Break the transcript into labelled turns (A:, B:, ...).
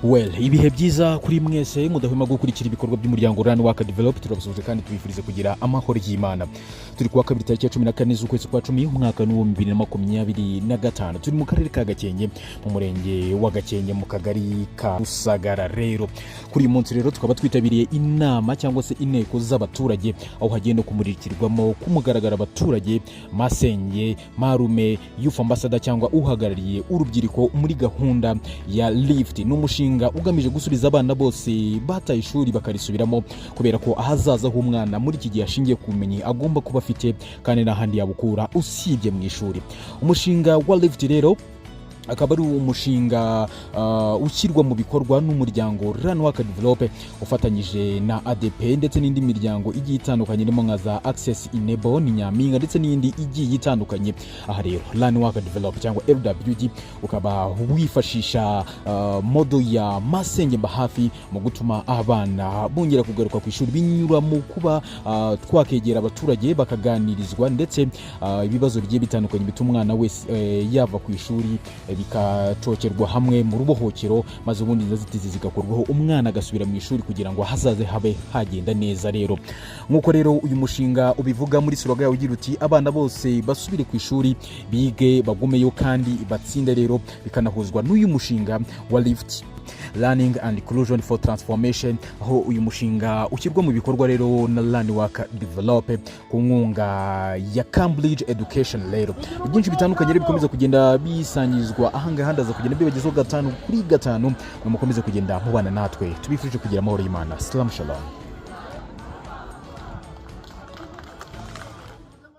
A: Well, ibihe byiza kuri mwese mudahwema gukurikira ibikorwa by'umuryango Learn Work Develop. Turabasuhuje kandi tubifurize kugira amahoro y'Imana. Turi kuwa kabiri, tariki ya 14 z'ukwezi kwa 10, umwaka n'uwo 2025. Turi mu karere ka Gakenke, mu murenge wa Gakenke, mu kagari ka Rusagara. Rero kuri uyu munsi rero tukaba twitabiriye inama cyangwa se inteko z'abaturage, aho hagenda kumurikirwamo ku mugaragaro abaturage masenge, marume, youth ambassador cyangwa uhagarariye urubyiruko muri gahunda ya LIFT. Ni umushinga ugamije gusubiza abana bose bataye ishuri bakarisubiramo, kubera ko ahazaza h'umwana muri iki gihe ashingiye ku bumenyi agomba kuba afite, kandi n'ahandi yabukura usibye mu ishuri. Umushinga wa LIFT rero akaba ari umushinga ushyirwa mu bikorwa n'umuryango Learn Work Develop ufatanyije na ADP ndetse n'indi miryango igiye itandukanye, irimo nka za Access Enable, ni Nyampinga, ndetse n'indi igiye itandukanye. Aha rero Learn Work Develop cyangwa LWD ukaba wifashisha model ya Masenge Mba Hafi mu gutuma abana bongera kugaruka ku ishuri, binyura mu kuba twakegera abaturage bakaganirizwa, ndetse ibibazo bigiye bitandukanye bituma umwana wese yava ku ishuri bikacokerwa hamwe mu rubohokero, maze ubundi inzitizi zigakorwaho, umwana agasubira mu ishuri kugira ngo ahazaze habe hagenda neza. Rero nk'uko rero uyu mushinga ubivuga muri slogan yawe ugira uti: "Abana bose basubire ku ishuri, bige, bagumeyo kandi batsinde." Rero bikanahuzwa n'uyu mushinga wa LIFT, Learning and Inclusion for Transformation, aho uyu mushinga ushyirwa mu bikorwa rero na Learn Work Develop ku nkunga ya Cambridge Education. Rero byinshi bitandukanye rero bikomeza kugenda bisangizwa ahangaha, ndaza kugenda bibagezaho gatanu kuri gatanu. Mukomeze kugenda mubana natwe, tubifurije kugira amahoro y'Imana. Salam shalom.